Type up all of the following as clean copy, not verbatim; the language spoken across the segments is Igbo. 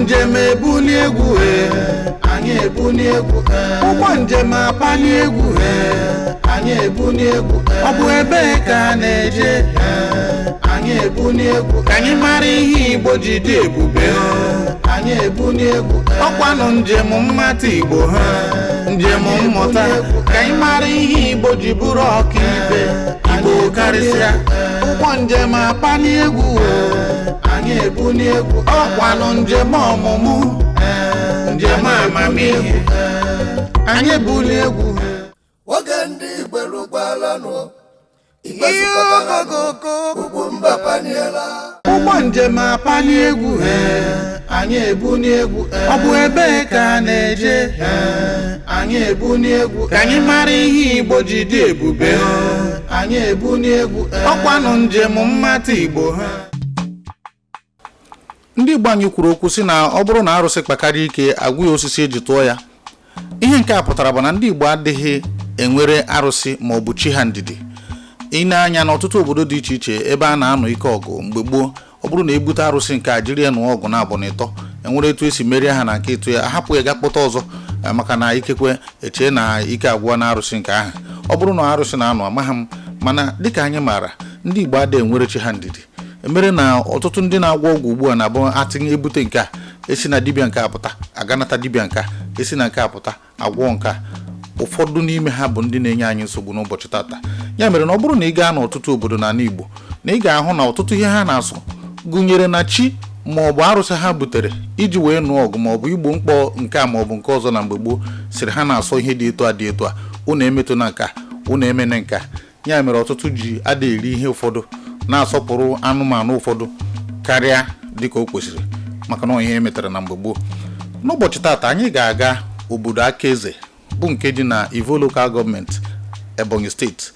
Njem ebuli egwu e, anyị ebuli egwu e. Ụgbọ njem apali egwu e, anyị ebuli egwu e. Ọ bụ ebee ka a na-eje e, anyị ebuli egwu. Ka anyị mara ihe Igbo ji dị ebube e, anyị ebuli egwu. Ọkwanụ njem mmata Igbo ha, njem mmụta, ka anyị mara ihe Igbo ji bụrụ ọkaibe Igbo karịsịa. Ụgbọ njem apali egwu e, anyị ebuli egwu. Ọkwanụ njem ọmụmụ, njem amamihe, anyị ebuli egwu. Oge ndị Igbo erukwalanụ, Igbo zukọtaranụ, ugwu mba paniela. Ụgbọ njem apali egwu e, anyị ebuli egwu. Ọ bụ ebee ka a na-eje e, anyị ebuli egwu. Ka anyị mara ihe Igbo ji dị ebube e, anyị ebuli egwu. Ọkwanụ njem mmata Igbo ha. Ndị Igbo anyị kwuru okwu sị na ọ bụrụ na arụsị kpakarịa ike, agwụ ya osisi eji tụọ ya. Ihe nke a pụtara bụ na ndị Igbo adịghị enwere arụsị ma ọ bụ chi ha ndidi. I nee anya n'ọtụtụ obodo dị iche iche ebe a na-anụ ike ọgụ mgbe gboo, ọ bụrụ na ebute arụsị nke a jiri ya nụọ ọgụ na abụ na ịtọ, enwere etu esi merie ha na nke ịtụ ya, ahapụ ya ga kpọta ọzọ, maka na ikekwe echee na ike agwụwa na arụsị nke ahụ. Ọ bụrụ na arụsị na-anụ, amaghị m, mana dịka anyị maara, ndị Igbo adịghị enwere chi ha ndidi. Emere na ọtụtụ ndị na-agwọ ọgwụ ugbu a na-abụ atinye ebute nke a, esi na dibịa nke a pụta aganata dibịa nke a, esi na nke a pụta agwọ nke a. Ụfọdụ n'ime ha bụ ndị na-enye anyị nsogbu n'ụbọchị tata. Ya mere na ọ bụrụ na ị gaa n'ọtụtụ obodo n'ala Igbo, na ị ga-ahụ na ọtụtụ ihe ha na-asụ gụnyere na chi ma ọ bụ arụsị ha butere iji wee nụọ ọgụ ma ọ bụ igbo mkpọ nke a ma ọ bụ nke ọzọ na mgbe gboo, sịrị ha na-asọ ihe dị etu a dị etu a, unu emetụ na nke a, unu emene nke a. Ya mere ọtụtụ ji ada eri ihe ụfọdụ, na-asọpụrụ anụmanụ ụfọdụ karịa dịka o kwesịrị, maka na ihe emetara na mgbe gboo. N'ụbọchị tata, anyị ga-aga obodo Akaeze, bụ nke dị na Ivo Local Government, Ebonyi Steeti.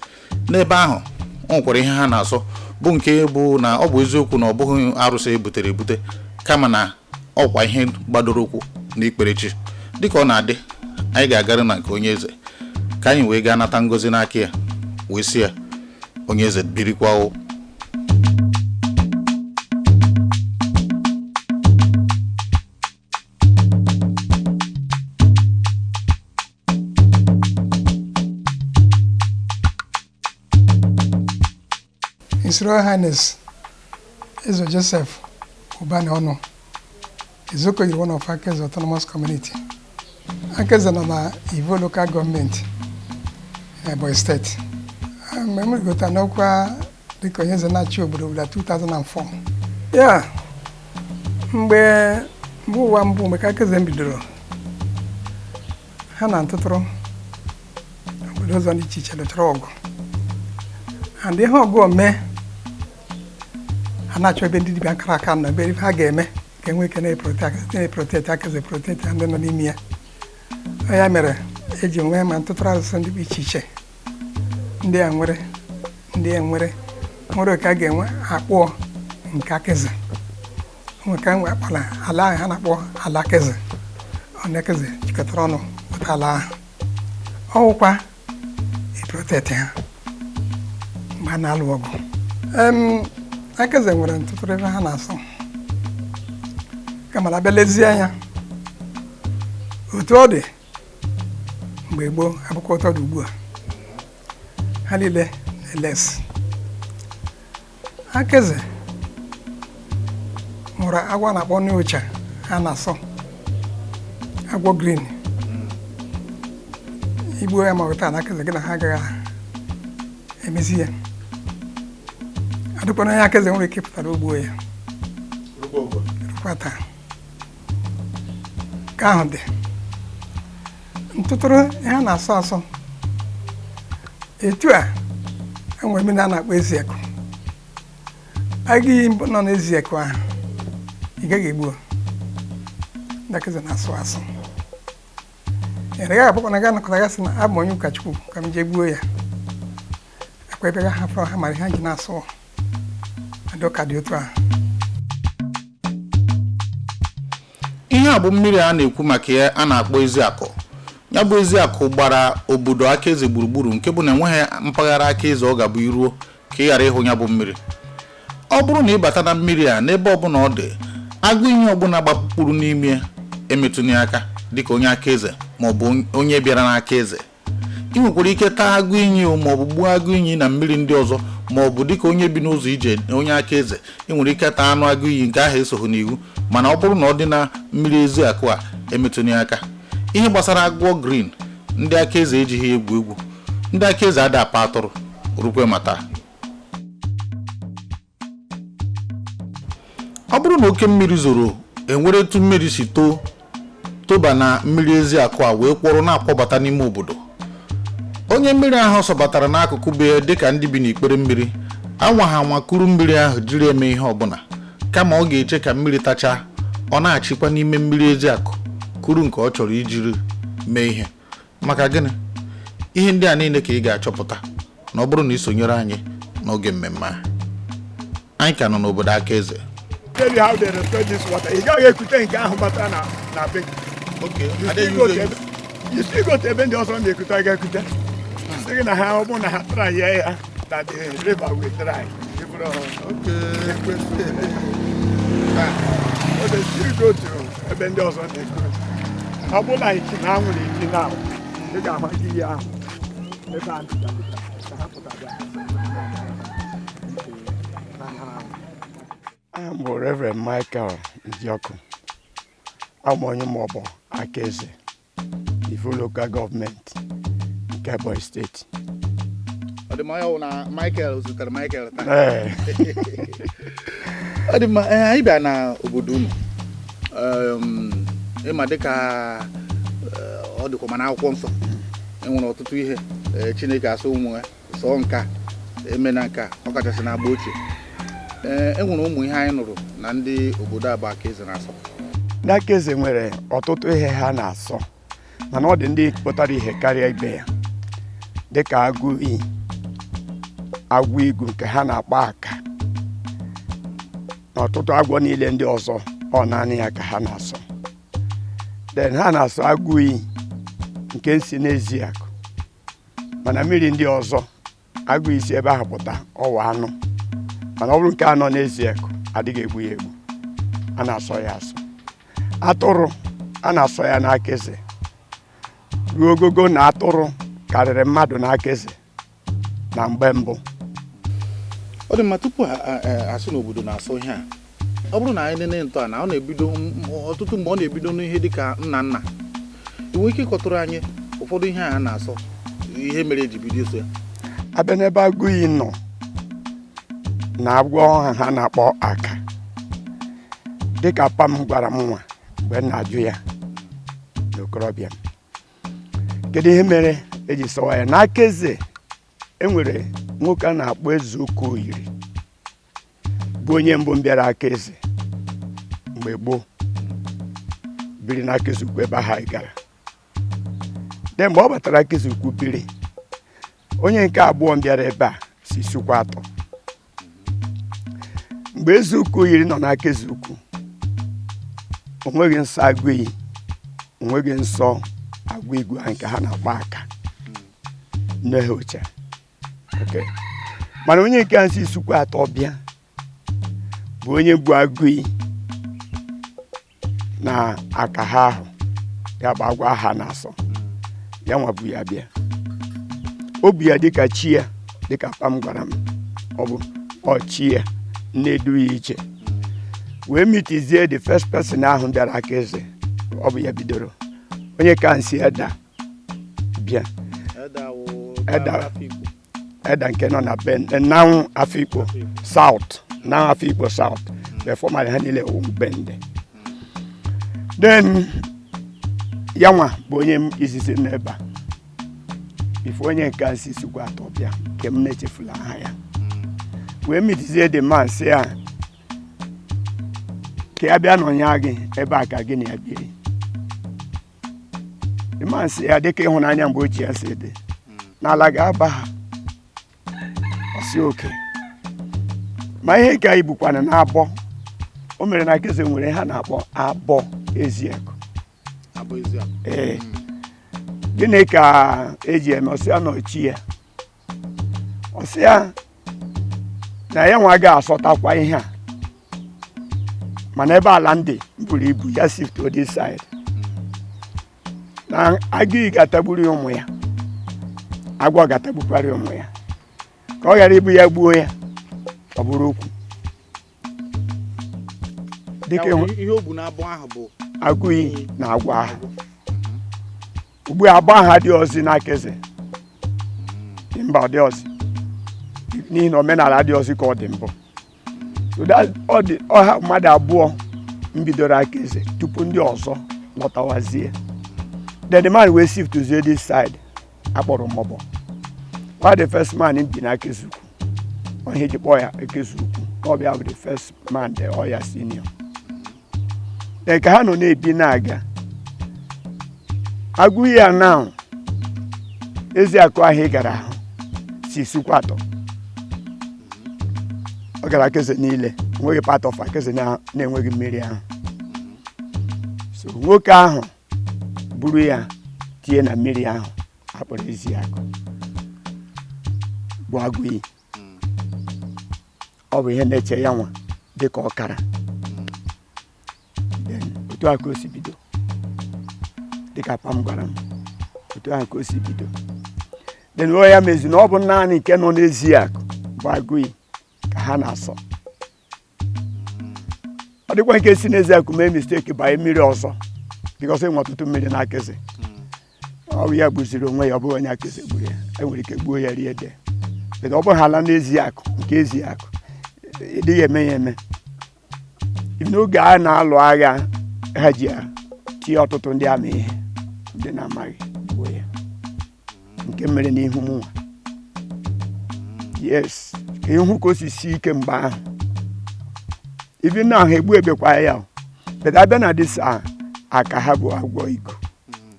N'ebe ahụ, o nwekwara ihe ha na-asọ, bụ nke bụ na ọ bụ eziokwu na ọ bụghị arụsị ebutere ebute, kama na ọkwa ihe gbadoro ụkwụ na ikpere chi. Dịka ọ na-adị, anyị ga-agara na nke onye eze ka anyị wee gaa nata ngọzi n'aka ya, wee sị ya, onye eze, birikwa o. His Royal Highness Eze Joseph Ubani Onu, Ezeokoyiri one of Akaeze Autonomous Community. Akaeze nọ na Ivo Local Government, Ebonyi Steeti. Mgbe m rigota n'ọkwa dịka onye eze na-achị obodo bụ na 2004. Ya mgbe mgbe ụwa mbụ, mgbe ka Akaeze m bidoro, ha na ntụtụrụ obodo ọzọ dị iche iche lụchara ọgụ, and ihe ọgụ ome ha na-achọ ebe ndị dibịa akara aka nọ, ebe ha ga-eme ka enwee ike na-eprotect Akaeze, protect ndị nọ n'ime ya. Ọ ya mere eji nwee ma ntụtụrụ arụsị ndị dị iche iche, ndị a nwere, ndị a nwere nwere ka a ga-enwe akpụọ nke Akaeze, nwe ka nwe akpọla ala ahụ ha na-akpọ ala Akaeze. Ọ na Akaeze jikọtara ọnụ pụta ala ahụ, ọ wụkwa iprotect ha mgbe a na-alụ ọgụ. Akaeze nwere ntụtụrụ ebe ha na-asọ, kama na abịa lezie anya otu ọ dị mgbe gboo, abụkwa otu ọ dị ugbu a. Ha niile na-elesi. Akaeze nwere agwọ a na-akpọ n'ụcha ha na-asọ, agwọ green. Igbuo ya ma ọ taa na Akaeze gị na ha agaghị emezi ya. Adịkwana onye Akaeze nwere ike ịpụtara ogbuo ya rukwa taa. Ka ahụ dị ntụtụrụ ihe a na-asọ asọ etu a, enwere mmiri a na-akpọ Eziakụ. Agụ iyi nọ n'Eziakụ ahụ, ị gaghị egbu. Ndị Akaeze na-asụ asụ, ị gaghị abụkwa na gaa nọkọta gasị na abụ m onye ụkọchukwu ka m jee gbuo ya. Akwa ebe ga hafụrụ ha mara ihe ha ji na-asụ adị ụka dị otu ahụ. Ihe a bụ mmiri a na-ekwu maka ya a na-akpọ Eziakụ. Ya bụ Eziakụ gbara obodo Akaeze gburugburu, nke bụ na enweghị mpaghara Akaeze ọ ga-abụ iruo ka ị ghara ịhụ ya bụ mmiri. Ọ bụrụ na ị bata na mmiri a, n'ebe ọbụla ọ dị, Agụ iyi ọbụla gbapụkpuru n'ime ya emetụna ya aka dịka onye aka eze maọbụ onye bịara n'aka eze. Ị nwekwara ike taa agụ iyi maọbụ gbuo agụ iyi na mmiri ndị ọzọ, maọbụ dịka onye bi n'ụzọ ije, onye aka eze, ị nwere ike taa anụ agụ iyi, nke ahụ esoghị n'iwu. Mana ọ bụrụ na ọ dị na mmiri ezi akụ a, emetụna ya aka. Ihe gbasara agwọ green, ndị aka eze ejighị egwu egwu. Ndị aka eze ada apa atụrụ rukwe ma taa. Ọ bụrụ na oke mmiri zoro, enwere etu mmiri si too toba na mmiri ezi akụ a wee kwọrọ na-akwọbata n'ime obodo, onye mmiri ahụ sọbatara n'akụkụ be ya, dịka ndị bi n'ikpere mmiri, anwa ha anwakuru mmiri ahụ jiri eme ihe ọbụla, kama ọ ga-eche ka mmiri tachaa, ọ na-achịkwa n'ime mmiri ezi akụ kuru nke ọ chọrọ ijiri mee ihe. Maka gịnị? Ihe ndị a niile ka ị ga-achọpụta na ọ bụrụ na ị sonyere anyị n'oge mmemme a. Anyị ka nọ n'obodo aka eze. Tell you how they respect this water. Ị gaghị ekute nke ahụ bata na be gị. You still go to ebe ndị ọzọ na-ekute, ga-ekute. Sị gị na ha, ọ bụrụ na ha try ya, that the river will dry. Ịbụrụ ekwensu. But they still go to ebe ndị ọzọ na-ekute. Ọ bụrụ na ichi na anwụrụ ichi na ị ga-ahụ iyi ahụ ebe a ka ha pụtara. Aha m bụ Reverend Michael Nziọkụ. Abụ m onye maọbụ Akaeze, Ivo Local Government nke Ebonyi Steeti. Ọ dị mma, ya wụ na Michael zutere Michael taa. Ee. Ọ dị mma. Ee, anyị bịa na obodo unu. Ịma dịka ọ dịkwa ma n'akwụkwọ nsọ, enwere ọtụtụ ihe Chineke asị ụmụ ya sọọ nka emena nka, ọkachasị na agba ochie. Ee, enwere ụmụ ihe anyị nụrụ na ndị obodo a bụ Akaeze na-asọ. Ndị Akaeze nwere ọtụtụ ihe ha na-asọ, mana ọ dị ndị pụtara ihe karịa ibe ya, dịka agụ iyi, agwọ igu nke ha na-akpọ aka, na ọtụtụ agwọ niile ndị ọzọ. Ọ naanị ya ka ha na-asọ. Then ha na-asọ agụ iyi nke si n'ezi akụ, mana mmiri ndị ọzọ agụ isi ebe ahụ pụta ọwa anụ, mana ọ bụrụ nke anọ n'ezi akụ, adịghị egbu ya egbu, a na-asọ ya asọ. Atụrụ a na-asọ ya n'aka eze ruo ogogo na atụrụ karịrị mmadụ n'aka eze na mgbe mbụ. Ọ dị mma. Tupu asị n'obodo na-asọ ihe a, ọ bụrụ na anyị nene ntọala, ọ na-ebido ọtụtụ mgbe ọ na-ebido n'ihe dịka nna nna. Ị nwere ike ịkọtụrụ anyị ụfọdụ ihe a na-asọ, ihe mere eji bido ịsọ ya? Abịa n'ebe agụ iyi nọ na agwọ ọha ha na-akpọ aka, dịka papa m gwara m nwa mgbe m na-ajụ ya n'okorobịa m, kedu ihe mere eji sọwa ya n'aka eze? Enwere nwoke a na-akpọ Eze Okoyiri, bụ onye mbụ m bịara aka eze mgbe gboo, biri n'aka eze ukwu ebe ahụ anyị gara de. Mgbe ọ batara aka eze ukwu biri, onye nke abụọ m bịara ebe a si sukwa atọ. Mgbe Eze Okoyiri nọ n'aka eze ukwu, o nweghị nsọ agụ iyi, o nweghị nsọ agụ igwe ahụ nke ha na-akpọ aka nne ha ochie. Okay. Mana onye nke a si sukwa atọ bịa bụ onye bụ agụ iyi na aka ha ahụ, ya bụ agwa ha na-asọ ya nwa bụ ya bịa, o bu ya dịka chi ya, dịka papa m gwara m, ọ bụ ọchi ya na-edu ya iche wee mitizie the first person ahụ bịara aka eze. Ọ bụ ya bidoro onye ka nsi eda bịa. Eda. Eda nke nọ na Bende Nanwụ Afikpo South, Nanwụ Afikpo South, the former ha niile wụ Bende. Then ya nwa bụ onye m izizi n'ebe a before onye nke nsi sikwa atọ bịa, nke m na-echefula aha ya, wee mitizie the man, sị ya ka ya bịa nọnya gị ebe a ka gị na ya biri. The man sị ya, dịka ịhụnanya mgbe ochie ya si dị n'ala ga-aba ha, ọsị oke ma ihe nke anyị bukwana na abọ o mere na Akeze nwere ha na-akpọ abọ eziakụ. Abụ eziakụ. Ee, gịnị ka eji eme? Ọsị ya nọchi ya, ọsị ya na ya nwa ga-asọtakwa ihe a. Mana ebe ala ndị buru ibu ya shift to this side, na agụiyi ga-atagburu ya ụmụ ya, agwọ ga-atagbukwara ya ụmụ ya, ka ọ ghara ibu ya gbuo ya. Ọ bụrụ okwu dịka ịhụ Ihe o bu n'abụ ahụ bụ agụiyi na agwọ ahụ. Ugbu a, agba ha dị ọzọ n'aka eze mba, ọ dị ọzọ n'ihi na omenala dị ọzọ ka ọ dị mbụ. So that ọ dị ọha mmadụ abụọ mbidoro aka eze tupu ndị ọzọ lọtawazie. Then the man wee shift to this side akpọrọ Mmọbọ. Why the first man bi na Akeze Ukwu, onye ji kpọọ ya Akeze Ukwu, ọ bịa bụ the first man there, ọ ya senior. Then ka ha nọ na-ebi na-aga, agụiyi ya now, ezi akụ ahụ ị gara ahụ si sukwa atọ, ọ gara Akeze niile, enweghị part of Akeze na-enweghị mmiri ahụ. So nwoke ahụ buru ya tinye na mmiri ahụ akpọrọ ezi akụ bụ agụiyi. Ọ bụ ihe na-eche ya nwa dịka ọkara. Then otu a ka o si bido, dịka papa m gwara m, otu ahụ ka o si bido. Then o ya mezi na ọ bụ naanị nke nọ n'ezi akụ bụ agụiyi ka ha na-asọ. Ọ dịkwa nke si n'ezi akụ mee mistake banye mmiri ọzọ, because enwe ọtụtụ mmiri na Akeze, ọ bụ ya gbuziri onwe ya. Ọ bụghị onye Akeze gburu ya, enwere ike gbuo ya rie ede. But ọ bụghị ala n'ezi akụ nke ezi akụ, ịdịghị eme ya eme. N'oge a na-alụ agha, ha ji ya tie ọtụtụ ndị ama ihe, ndị na-amaghị gbuo ya, nke mere n'ihu mụnwa. Yes, ka ihu ka o si sie ike mgbe ahụ. Even now, ha egbu ebekwa ya o. But abịa na this aka ha bụ agwọ igu,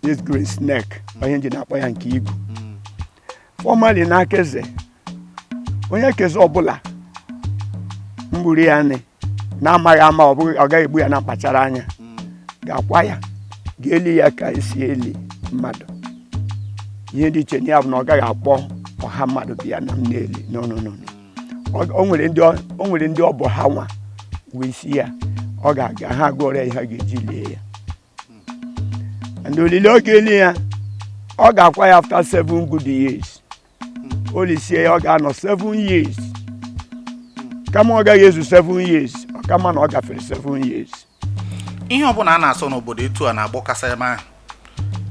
this green snake, onye ji na-akpọ ya nke igu. Formerly na Akeze, onye keze ọbụla mgburu ya nị na-amaghị ama, ọ bụghị ọ gaghị egbu ya na mkpachara anya, ga-akwa ya, ga-eli ya ka esi eli mmadụ. Ihe dị iche na ya bụ na ọ gaghị akpọ ọha mmadụ bịa na m na-eli. No, no, no, no. O nwere ndị ọ bụ ha nwa wee isi ya, ọ ga-aga ha gụọrọ ya ihe a ga-eji lie ya. And olili ọ ga-eli ya, ọ ga-akwa ya after 7 good years. O lisie ya, ọ ga-anọ 7 years. Kama ọ gaghị ezu 7 years, ọ kama na ọ gafere 7 years. Ihe ọbụla a na-asọ n'obodo etu a na-agbọkasị ebe ahụ.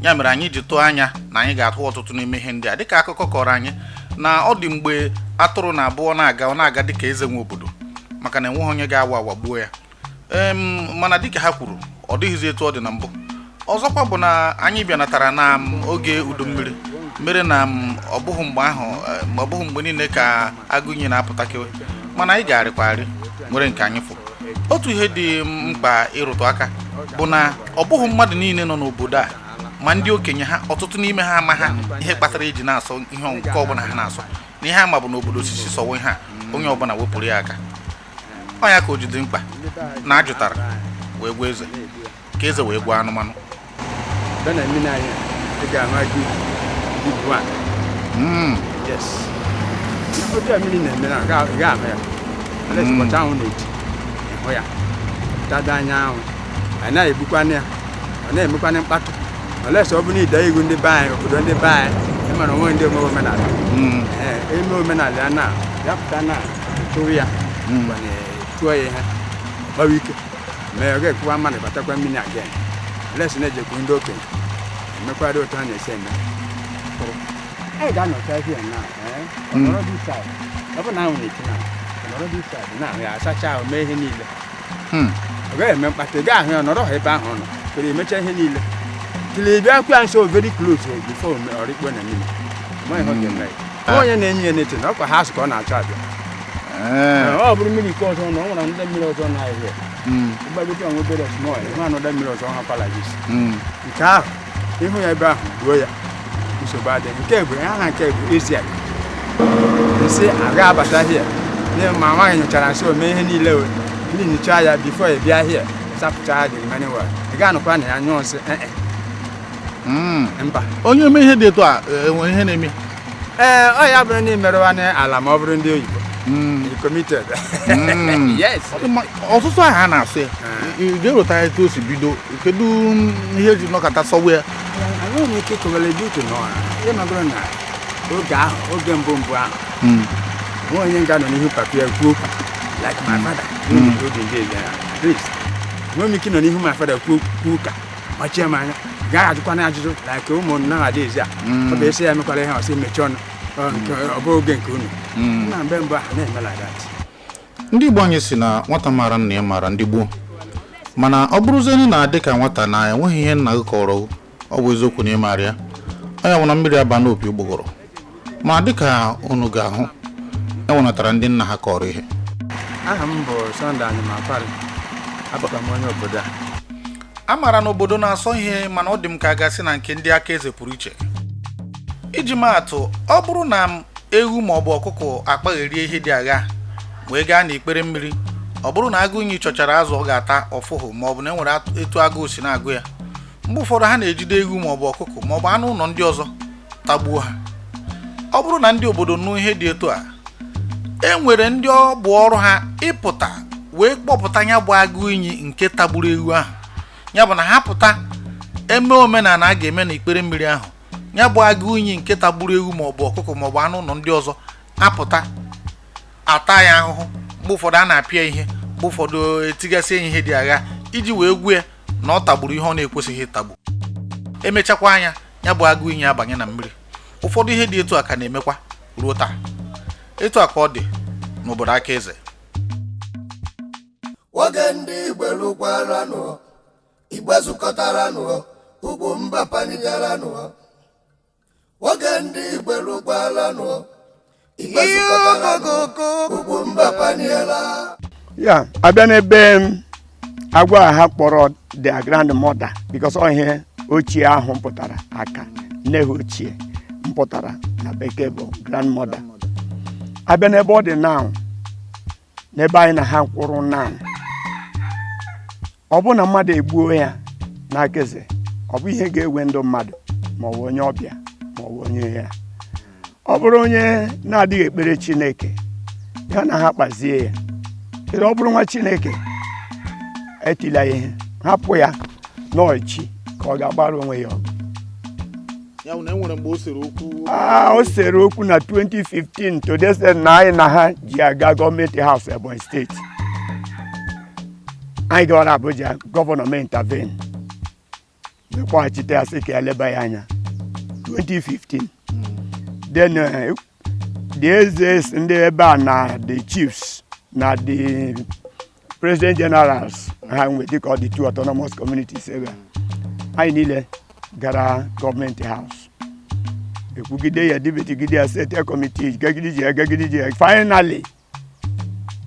Ya mere anyị ji tụọ anya na anyị ga-atụ ọtụtụ n'ime ihe ndị a, dịka akụkọ kọrọ anyị na ọ dị mgbe atụrụ na abụọ na-aga, ọ na-aga dịka eze nwe obodo, maka na enweghị onye ga-awa awa gbuo ya. Mana dịka ha kwuru, ọ dịghịzi etu ọ dị na mbụ. Ọzọkwa bụ na anyị bịanatara na oge udu mmiri mere na ọ bụghị mgbe ahụ, ọ bụghị mgbe niile ka agụiyi na-apụtakewe, mana anyị ga-arịkwa arị nwere nke anyị fụrụ. Otu ihe dị mkpa ịrụtụ aka bụ na ọ bụghị mmadụ niile nọ n'obodo a, ma ndị okenye ha, ọtụtụ n'ime ha ama ha ihe kpatara eji na-asọ ihe nke ọbụla ha na-asọ. Na ihe ama bụ n'obodo osisi sọwa ihe a, onye ọbụla wepụrụ ya aka. Ọ ya ka o ji dị mkpa na ajụtara wee gwa eze, ka eze wee gwa anụmanụ. Bịa na mmiri anyị, ị ga-ahụ agụ ibu a. Yes, otu a mmiri na-eme na ị ga-ahụ ya. Unless ụbọchị anwụ na-eti, ịhụ ya pụtada anya anwụ, anyị na-egbukwana ya, ọ na-emekwana mkpatụ. Unless ọ bụ na ide iwu ndị be anyị, obodo ndị be anyị, ịmara onwe ndị ome omenala. Ee, eme omenala ya na ya pụta na tụrụ ya gwana tụọ ya ihe gbawa ike mee, ọ ga-ekwuwa mmadụ batakwa mmiri again, unless na-ejekwu ndị okenye emekwara otu a na-esi eme. Anyị ga-anọcha here na ọ nọrọ this side, ọ bụ na anwụ na-eti na ọ nọrọ this side na ahụ ya asacha ahụ, mee ihe niile. Ọ gaghị eme mkpatụ. Ị gaghị ahụ ya, nọrọ ha ebe ahụ ọ nọ kere emecha ihe niile till ị bịa kwa nso, very close, before ọ rikpuo na mmiri. Ọ ihe ọ ga-eme ya. Onye na-enye ya n'eti na ọkwa ha asụ ka ọ na-achọ abịa. Ọ bụrụ mmiri nke ọzọ na ọ nwere ndị mmiri ọzọ na-ahịa ịgbagote onwe obere small, ịhụ anọda mmiri ọzọ ha kwala gị nke ahụ, ịhụ ya ebe ahụ, gbuo ya, nsogbu adịghị. Nke bụ aha nke bụ eziak nsị aga abata hie n'ihi ma nwaanyị nyochara nsị, o mee ihe niile, o cleanchaa ya before ị bịa hie, sapụcha ya the remaining one. Ị ga-anọkwa na ya nyụọ nsị? Ee, mba. Onye eme ihe dị etu a, enwere ihe na-eme? Ee, ọ ya bụrụ na imerụwa ala, ma ọ bụrụ ndị oyibo. dị committed. Yes. Ọ dị mma, ọtụtụ aha a na-asụ ya, ị ga-eweta etu o si bido? Kedu ihe eji nọkọta sọwa ya? Enweghị m ike ịkọwara gị uche n'ọha ihe magoro na oge ahụ, oge mbụ mbụ ahụ, nwa onye ga-anọ n'ihu papa ya kwuo okwu like my father during the olden days. At least enweghị m ike ịnọ n'ihu my father kwuo kwuo ụka, machie m anya, gaghị ajụkwana ajụjụ like ụmụ nowadays a. Ọ bụ esi ya emekwara ihe, ọsị mechie ọnụ. Ọ ọ bụ oge nke unu na mgbe mbụ ahụ na-eme like that. Ndị Igbo anyị si na nwata maara nna ya maara ndị gboo, mana ọ bụrụzienụ na dị ka nwata na enweghị ihe nna gị kọrọ gị, ọ bụ eziokwu na ị maara ya, ọ ya nwụ na mmiri aba n'opi ụgbọgọrọ. Ma dịka unu ga-ahụ, enwenatara ndị nna ha kọrọ ihe. Aha m bụ Sunday Anyịmapari, abụkwa m onye obodo a. A maara na obodo na-asọ ihe, mana ọ dị m ka a gasị na nke ndị aka eze pụrụ iche. Iji maa atụ, ọ bụrụ na m ewu ma ọ bụ ọkụkọ akpagherie ihe dị agha wee gaa n'ikpere mmiri, ọ bụrụ na agụ iyi chọchara azụ ọ ga-ata ọfụhụ, ma ọ bụ na e nwere etu agụụ si na-agụ ya, mgbe ụfọdụ ha na-ejide ewu ma ọ bụ ọkụkọ ma ọ bụ anụ ụlọ ndị ọzọ tagbuo ha. Ọ bụrụ na ndị obodo nụ ihe dị etu a, e nwere ndị ọ bụ ọrụ ha ịpụta wee kpọpụta ya bụ agụ iyi nke tagburu ewu ahụ. Ya bụ na ha pụta eme omenala a ga-eme n'ikpere mmiri ahụ, ya bụ agụ iyi nke tagburu ewu maọbụ ọkụkọ maọbụ anụ ụlọ ndị ọzọ apụta, ata ya ahụhụ. Mgbe ụfọdụ a na-apịa ihe, mgbe ụfọdụ etigasị ya ihe dị agha iji wee gwuo ya na ọ tagburu ihe ọ na-ekwesịghị ịtagbu. Emechakwa anya, ya bụ agụ iyi abanye na mmiri. Ụfọdụ ihe dị etu a ka na-emekwa ruo taa. Etu a ka ọ dị n'obodo aka eze. Oge ndị Igbo rukwaranụ, Igbo zukọtaranụ, ugwu mba panigaranụ. Oge ndị Igbo rukwaranụ, Igbo zukọtaranụ, ugwu mba paniela. Ya abịa n'ebe m, agwa a ha kpọrọ their grandmother, because ọ ihe ochie ahụ pụtara aka nne ha ochie mpụtara na bekee bụ grandmother. Abịa n'ebe ọ dị now, n'ebe anyị na ha kwụrụ now, ọ bụ na mmadụ egbuo ya n'aka eze, ọ bụ ihe ga-ewe ndụ mmadụ, ma ọ bụ onye ọbịa ma ọ bụ onye ya. Ọ bụrụ onye na-adịghị ekpere Chineke, ya na ha kpazie ya. Kedu ọ bụrụ nwa Chineke, etila ihe, hapụ ya n'ọchị ka ọ ga-agbara onwe ya ọgụ. Ya bụ na e nwere mgbe o sere okwu? Ah, o sere okwu na 2015 to this day na anyị na ha ji aga gọọmenti house Ebonyi Steeti. Anyị gawara Abuja, gọvanọ mee intervene wee kpọghachite ya, sị ka ya leba ya anya 2015. Then the eze ndị ebe a na the chiefs na the president generals ha nwe dịka ọ dị two autonomous communities ebe a, anyị niile gara gọọmenti house, ekwugide ya, debategide ya, set committee, gagide ji ya, gagide ji ya, finally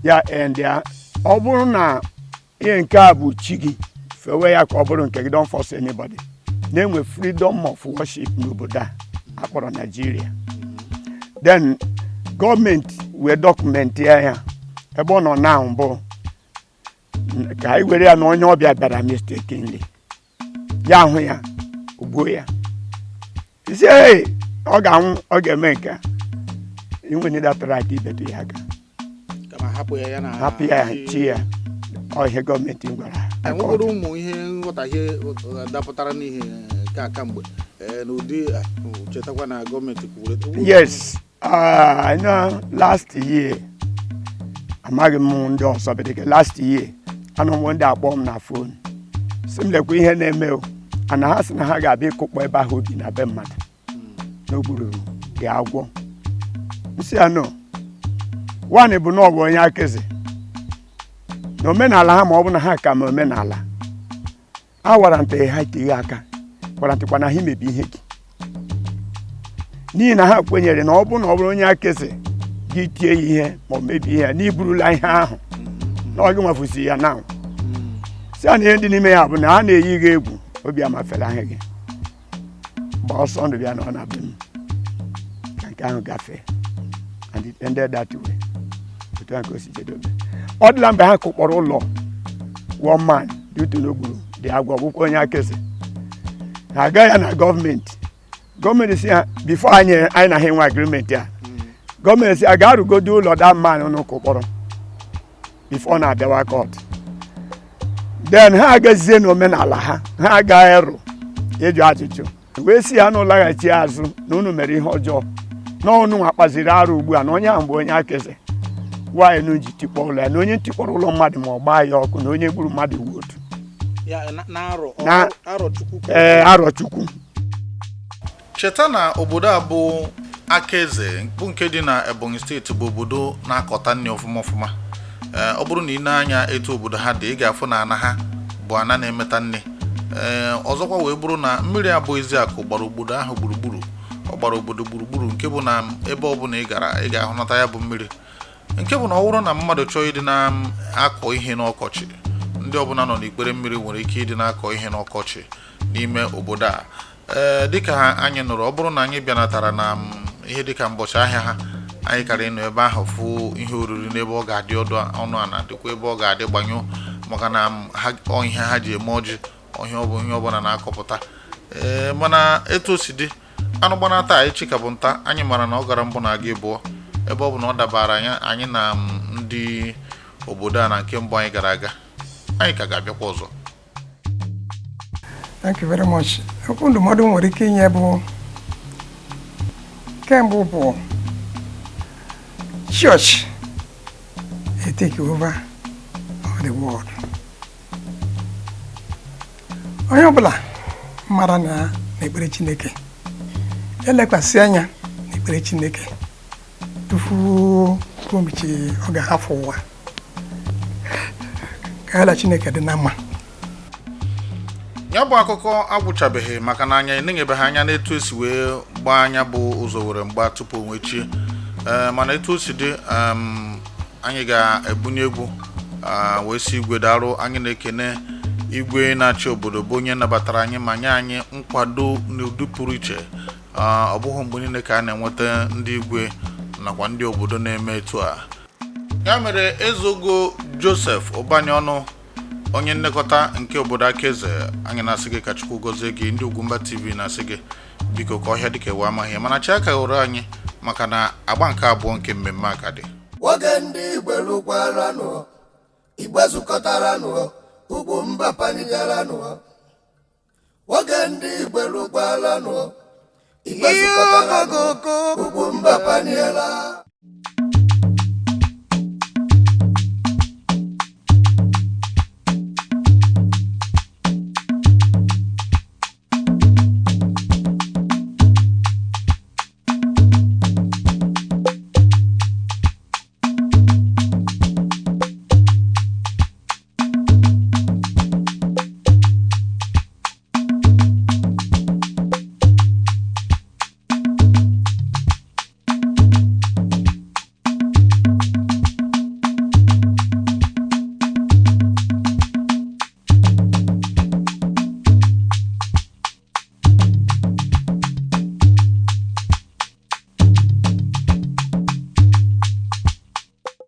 ya end ya. Ọ bụrụ na ihe nke a bụ chi gị, fewe ya ka ọ bụrụ nke gị. Don't force anybody. Na-enwe freedom of worship n'obodo a akpọrọ Nigeria. Then gọọmenti wee document ya ebe ọ nọ na mbụ, ka anyị were ya na onye ọbịa bịara mistakenly, ya hụ ya, ogbuo ya, isi, "Hey, ọ ga-anwụ, ọ ga-eme nke a." Inwe that right ibetụ ya aka. Kama hapụ ya, ya na Hapụ ya, chi ya. Ọ ihe gọọmenti gwara ha. Enwegoro ụmụ ihe nghọtahie dapụtara n'ihe nke a kamgbe n'ụdị chetakwa na gọọmenti kwuru? Yes, I know last year, amaghị m ndị ọzọ bedike, last year anọ m ndị akpọ m na phone, si m lekwa ihe na-eme o, ana ha sị na ha ga-abịa ịkụkpọ ebe ahụ obi na be mmadụ n'okpuru dị agwọ. Nsị ya no one bụ na ọ bụ onye akịzị na omenala ha, ma ọ bụ na ha ka ma omenala a wara ntị ha iteghe aka kwarantịkwa na ha imebi ihe gị, n'ihi na ha kwenyere na ọ bụ na ọ bụrụ onye akịsị gị tie ya ihe ma ọ mebie ihe ya, na iburula ihe ahụ na ọ gị nwafusi ya na si ya na ihe dị n'ime ya bụ na ha na-eyi gị egwu, obi amafere ahụ gị gbaa ọsọ ndụ bịa na ọ na-abịa m ka nke ahụ gafee. And it ended that way. Otu ahụ ka o si jedobe. Ọ dịla mgbe ha kụkpọrọ ụlọ one man due to na o gburu dị agwọ, bụkwa onye akịsị. Ha aga ya na gọọmenti, gọọmenti si ha before anyị na ha enwe agreement a. Gọọmenti a ga-arụgodo ụlọ that man n'ụka kpọrọ before ọ na-abịawa court. Then ha agazie n'omenala ha, ha agaghị ịrụ ịjụ ajụjụ wee si ya na ụlaghachi azụ na unu mere ihe ọjọọ, na unu nwa kpaziri arụ ugbu a, na onye ahụ bụ onye Akaeze nwaanyị nu ji tikpọ ụlọ ya, na onye tikpọrọ ụlọ mmadụ ma ọ gbaa ya ọkụ, na onye gburu mmadụ iwu otu. Ya na arọ arọ Chukwu. Ee, Arọchukwu. Cheta na obodo a bụ Akaeze, bụ nke dị na Ebonyi Steeti, bụ obodo na-akọta nri ọfụma ọfụma. Ee, ọ bụrụ na ị na-anya etu obodo ha dị, ị ga-afụ na ana ha bụ ana na-emeta nri. Ee, ọzọkwa wee bụrụ na mmiri abụ ezi akụ gbara obodo ahụ gburugburu. Ọ gbara obodo gburugburu, nke bụ na ebe ọbụla ị gara, ị ga-ahụnata ya bụ mmiri, nke bụ na ọ bụrụ na mmadụ chọọ ịdị na-akọ ihe n'ọkọchị, ndị ọbụla nọ n'ikpere mmiri nwere ike ịdị na-akọ ihe n'ọkọchị n'ime obodo a. Ee, dịka anyị nụrụ, ọ bụrụ na anyị bịanatara na ihe dịka mbọchị ahịa ha, anyị kara ịnọ ebe ahụ fụ ihe oriri n'ebe ọ ga-adị ọdụ ọnụ ana, dịkwa ebe ọ ga-adị gbanyụ, maka na ha ọ ihe ha ji eme ọjị ọhịa, ọ bụ ihe ọbụla na-akọpụta. Ee, mana etu o si dị, anụ gbana taa, echi ka bụ nta. Anyị mara na ọ gara mbụ na aga ịbụọ, ebe ọ bụ na ọ dabara anyị anyị na ndị obodo a na nke mbụ anyị gara aga, anyị ka ga-abịakwa ọzọ. Thank you very much. Okwu ndụmọdụ m nwere ike inye bụ, kemgbe bụ church e take over of the world. Onye ọbụla mara na n'ekpere Chineke, elekwasị anya n'ekpere Chineke tufu ruo mgbe ọ ga-ahafụ ụwa, ka ya na Chineke dị na mma. Ya bụ akụkọ agwụchabeghị, maka na anya enenyebeghị anya n'etu esi wee gbaa anya bụ ụzọ were mgba tupu o nwechie. Ee, mana etu o si dị, anyị ga-ebunye egwu wee si igwe darụ. Anyị na-ekene igwe na-achị obodo, bụ onye nabatara anyị ma nye anyị nkwado n'ụdị pụrụ iche. Ọ bụghị mgbe niile ka a na-enweta ndị igwe nakwa ndị obodo na-eme etu a. Ya mere, Ezeogo Joseph Ụbaniọnụ, onye nlekọta nke obodo Akaeze, anyị na-asị gị ka Chukwu gọzie gị. Ndị Ugwumba TV na-asị gị biko ka ọhịa dịka ewe amaghị, mana chi aka ghọrọ anyị, maka na agba nke abụọ nke mmemme a ka dị. Nwoke ndị Igbo lụkwaranụ, Igbo zukọtaranụ, ugwu mba panigaranụ. Nwoke ndị Igbo lụkwaranụ, Igbo zukọtaranụ, ugwu mba paniela.